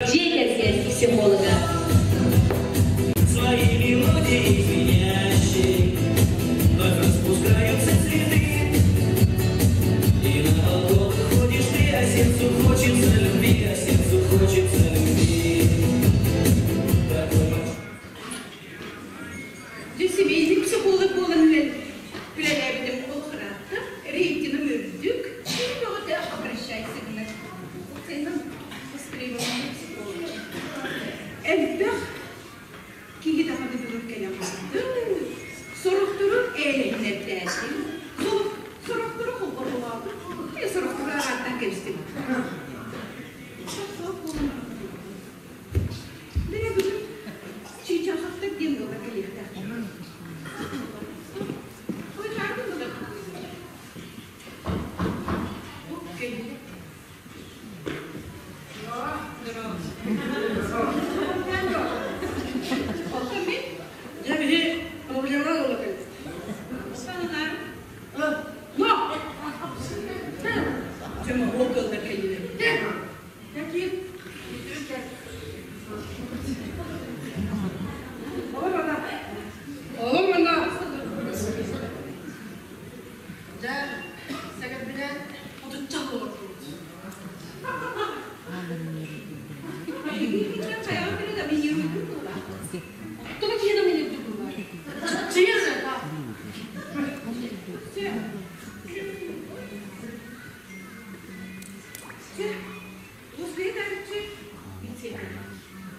Дьиэ кэргэн психолога. Свои мелодии звенящие Вновь распускаются цветы. И на балкон выходишь ты, а сердцу хочется любви, а сердцу хочется любви. Такой Дьэ, семейный психолог буолан үлэлээбитим ол ыраатта. Рейтиным үрдүк. Киһи бөҕөтө обращайся гынар. Сенин востребованный психолог. Элбэх киһи даҕаны бүгүн кэлэн барды. Сорохтору ээлэһинэрдээтим. Сорохтору холбоһолоотум. Сорохтору арааттан кэбистим. Бэрэ бүгүн Чыычаахаттар диэн ыаллар кэлиэхтээхтэр. Ой, чаарбын ылар. Бу кэллэ. Оттон мин Дьэ биһи проблемалар ыллатыбыт. сананар. Но! Дьэ, моһуок ыаллар кэллилэр. Какие? Олор Олор Дьэ, сэгэрбинэн отучча олордубут. Эһиги хайаҕа били доминируйдун буолла. Тоҕо киһи доминируйдун буолла? Чиҥэр Все. Все. Луспей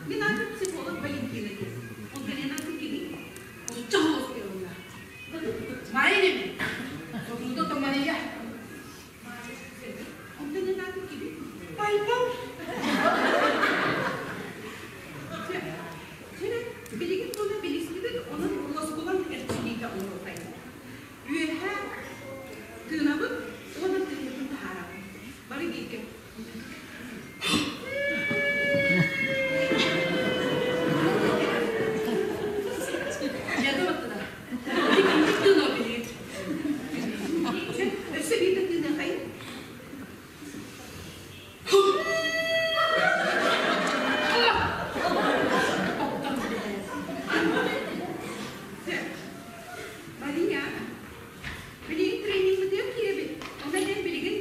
Мин аатым психолог Валентина диэн. Ол кэлин аатым кимий? Отучча олордубут. Майя дебит. Сотунда то Мария. Онтон эн аатым кимий? Байбал. Чэ, билигин буола билистибит, онон уоскулаҥ эрчиллиитэ оҥоруоххайын. Үөһэ тыынабыт уонна тыыммытын таһаарабыт. Бары бииргэ. Дьиэтэ баттыда. Ити тыына билигин. Чэ, өссө биирдэ тыыныаххайын. Чэ, Мария, билигин тренингмытыгар киирэбит. Онно эн билигин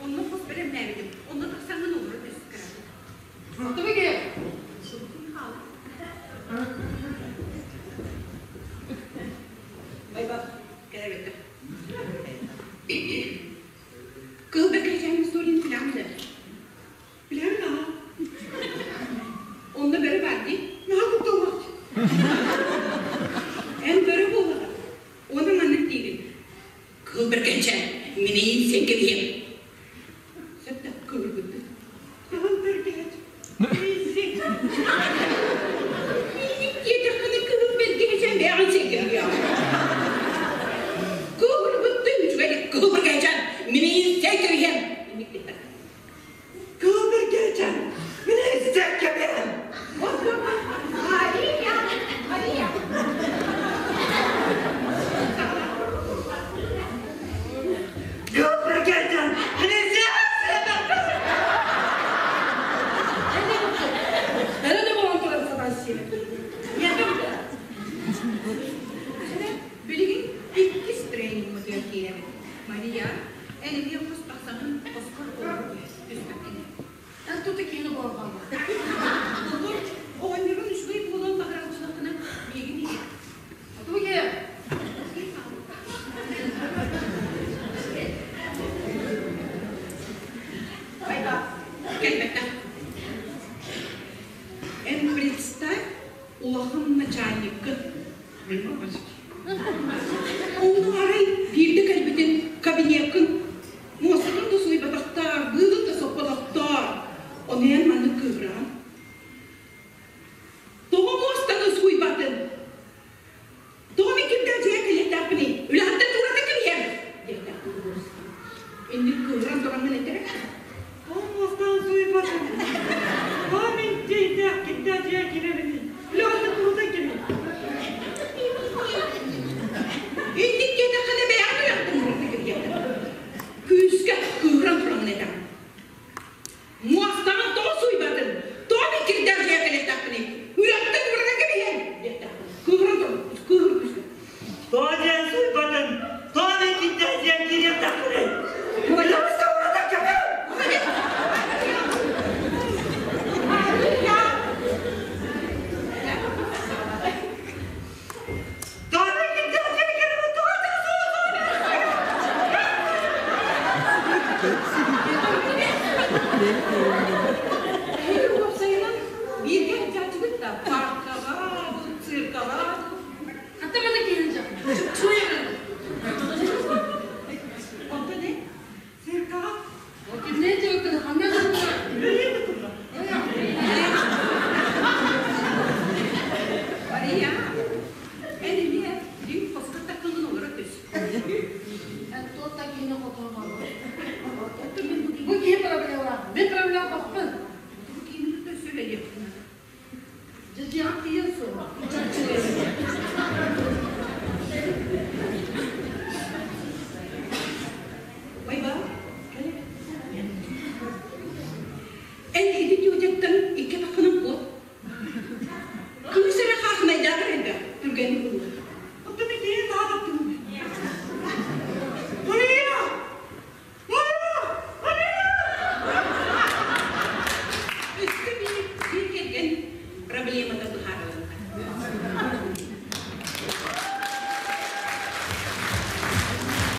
онно хос бэлэмнээбитим. Онно тахсаҥҥын олоро түс кыратык. Тобеге. Суутун хаала. Байбал, кэлэбэттэр. Кыл бэркэчээн историяны билэҕин да? Билэҕин аҕа. Онно бөрө баар дии. Наһаа кутталлаах. Эн бөрө буоллаҕа. Уонна маннык диигин. Кыл бэркэнчэ, минийин сен кэбиһиэм. Сөп да, кыһырбыттын. Кыһыл бэргэһэ. Миигин диэтэххинэ кыһыл бэргэһэчээн бэйэҕин сен кэбиһиэм. Кыһырбыттын үчүгэй кыһыл бэргэһэчээн минийин сен кэбиһиэм. Инник диэтэ. Кыһыл бэргэһэчээн. Минийин сен кэбиһиэм. Мария, Мария. Кыһыл бэргэһэчээн. Минийин сен Nerede bulan kadar satan Билигин иккис тренингмытыгар киирэбит. Мария, эн эмиэ хос тахсаҥҥын хоскор олоро түспэккин. Эн тута киһини буолбалла. Оттон оҕонньорун үчүгэй буолан баҕарааччылаххына миигин иһит. Туге. Байба, кэлбэттэх. Эн представь, улахан начальниккын. Онно арай биирдэ кэлбитин кабинеккын муостатын да сууйбатахтар, быылын да соппотохтор. Ону эн маннык кыыһыраҕын. Тоҕо муостаны сууйбатын? Тоҕо мин кимдээх дьиэ кэлиэхтээхпиний? Үлэһиттэн туурата кэбиһиэм! диэхтээхпин буолустум. Инник кыыһыран тураммын этэрэ. Тоҕо муостаны сууйбатын? Тоҕо мин дьиэйдээх кимдээх дьиэ кирэбиний? Үлэҕиттэн турута кимий? Инник диэтэххинэ бэйэҕин үлэҕиттэн туурата кэбиһиэхтэр. Күүскэ кыыһыран тураммын этэҕин. Муостаҕын тоҕо сууйбатын? Үлэлиэхпин.